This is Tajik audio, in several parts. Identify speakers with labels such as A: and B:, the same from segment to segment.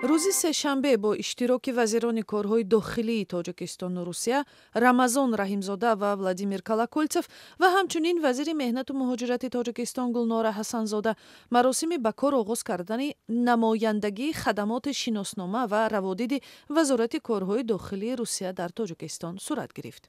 A: Рӯзи сешанбе бо иштироки вазирони корҳои дохилии Тоҷикистону Русия Рамазон Раҳимзода ва Владимир Колоколтсев ва ҳамчунин вазири меҳнату муҳоҷирати Тоҷикистон Гулнора Ҳасанзода маросими ба кор оғоз кардани намояндагии хадамоти шиноснома ва раводиди Вазорати корҳои дохилии Русия дар Тоҷикистон сурат гирифт.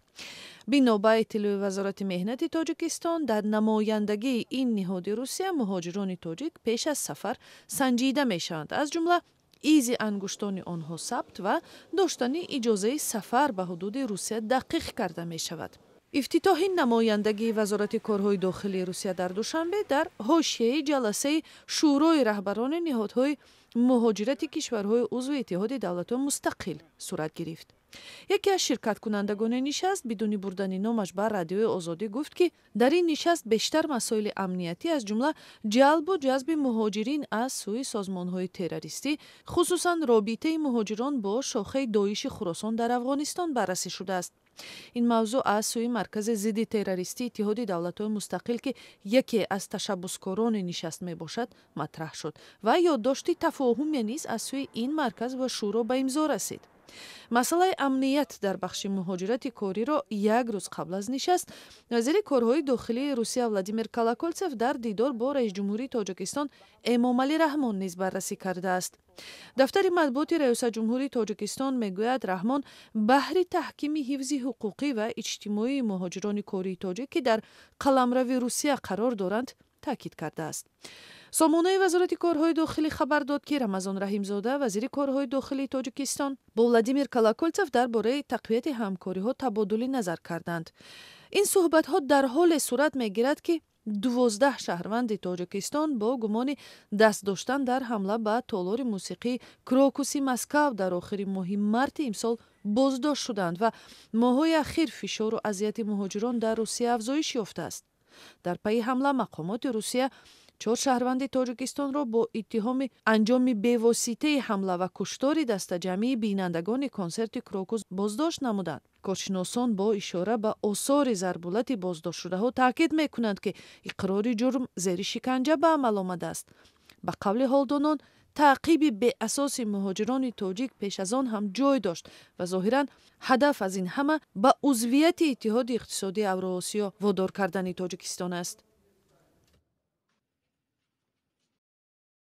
A: Бино ба иттилои Вазорати меҳнати Тоҷикистон, дар намояндагии ин ниҳоди Русия муҳоҷирони тоҷик пеш аз сафар санҷида мешаванд, аз ҷумла изи ангуштони онҳо сабт ва доштани иҷозаи сафар ба ҳудуди Русия дақиқ карда мешавад. Ифтитоҳи намояндагии Вазорати корҳои дохилии Русия дар Душанбе дар ҳошияи ҷаласаи Шӯрои раҳбарони ниҳодҳои муҳоҷирати кишварҳои узви Иттиҳоди давлатҳои мустақил сурат гирифт. Яке аз ширкаткунандагони нишаст бидуни бурдани номаш ба Радиои Озодӣ гуфт, ки дар ин нишаст бештар масоили амниятӣ, аз ҷумла ҷалбу ҷазби муҳоҷирин аз сӯи созмонҳои террористӣ, хусусан робитаи муҳоҷирон бо шохаи Доиши Хуросон дар Афғонистон баррасӣ шудааст. Ин мавзӯъ аз сӯи Маркази зидди террористии Иттиҳоди давлатҳои мустақил, ки яке аз ташаббускорони нишаст мебошад, матраҳ шуд ва ёддошти тафоҳуме низ аз сӯи ин марказ ва шӯро ба имзо расид. Масъалаи амният дар бахши муҳоҷирати кориро як рӯз қабл аз нишаст вазири корҳои дохилии Русия Владимир Колоколтсев дар дидор бо раисҷумҳурии Тоҷикистон Эмомалӣ Раҳмон низ баррасӣ кардааст. Дафтари матбуоти Раёсатҷумҳурии Тоҷикистон мегӯяд, Раҳмон баҳри таҳкими ҳифзи ҳуқуқӣ ва иҷтимоии муҳоҷирони кории тоҷик, ки дар қаламрави Русия қарор доранд, таъкид кардааст. Сомонаи Вазорати корҳои дохилӣ хабар дод, ки Рамазон Раҳимзода, вазири корҳои дохилии Тоҷикистон, бо Владимир Колоколтсев дар бораи тақвияти ҳамкориҳо табодули назар карданд. Ин суҳбатҳо дар ҳоле сурат мегирад, ки 12 шаҳрванди Тоҷикистон бо гумони даст доштан дар ҳамла ба толори мусиқии Крокуси Москав дар охири моҳи марти имсол боздошт шуданд ва моҳҳои ахир фишору азияти муҳоҷирон дар Русия афзоиш ёфтааст. Дар пайи ҳамла мақомоти Русия чор шаҳрванди Тоҷикистонро бо иттиҳоми анҷоми бевоситаи ҳамла ва куштори дастаҷамъии бинандагони консерти Крокус боздошт намуданд. Коршиносон бо ишора ба осори зарбулати боздоштшудаҳо таъкид мекунанд, ки иқрори ҷурм зери шиканҷа ба амал омадааст. Ба қавли ҳолдонон, таъқиби беасоси муҳоҷирони тоҷик пеш аз он ҳам ҷой дошт ва зоҳиран ҳадаф аз ин ҳама ба узвияти Иттиҳоди иқтисодии Авроосиё водор кардани Тоҷикистон аст.